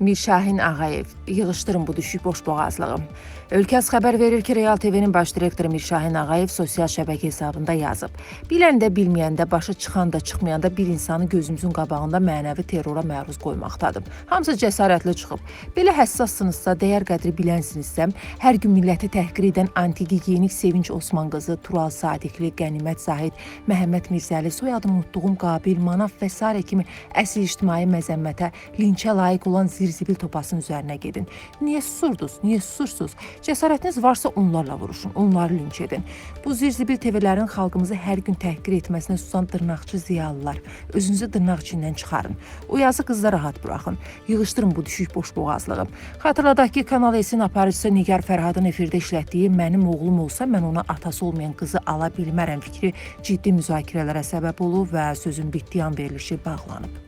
Mirşahin Ağayev, yığışdırın bu düşük boşboğazlığı. Ölkəz xəbər verir ki, Real TV-nin baş direktoru Mirşahin Ağayev sosial şəbəkə hesabında yazıb. Bilən də, bilməyən də, başa çıxan da, çıxmayan da bir insanı gözümüzün qabağında mənəvi terrora məruz qoymaqdadır. Hamısı cəsarətli çıxıb. Belə həssassınızsa, dəyər qədri bilənsinizsə, hər gün milləti təhqir edən antigigiyenik Sevinç Osman qızı, Tural Sadiqli, Qənimət Zahid, Məhəmməd Mirzəli, soyadını unutduğum Qabil, Manaf və sairə kimi əsl ictimai məzəmmətə, linçə layiq olan zirzibil topasının üzərinə gedin. Niyə susurdunuz? Niyə susursunuz? Cəsarətiniz varsa onlarla vuruşun, onları linç edin. Bu zirzibil TV-lərin xalqımızı hər gün təhqir etməsinə susan dırnaqçı ziyalılar, özünüzü dırnaq içindən çıxarın. O yazı qızı rahat buraxın. Yığışdırın bu düşük boşboğazlığı. Xatırladaq ki, Kanal S-in aparıcısı Nigar Fərhadın efirdə işlətdiyi "Mənim oğlum olsa, mən ona atası olmayan qızı ala bilmərəm" fikri ciddi müzakirələrə səbəb olub və sözün bitdiyi an verilişi bağlanıb.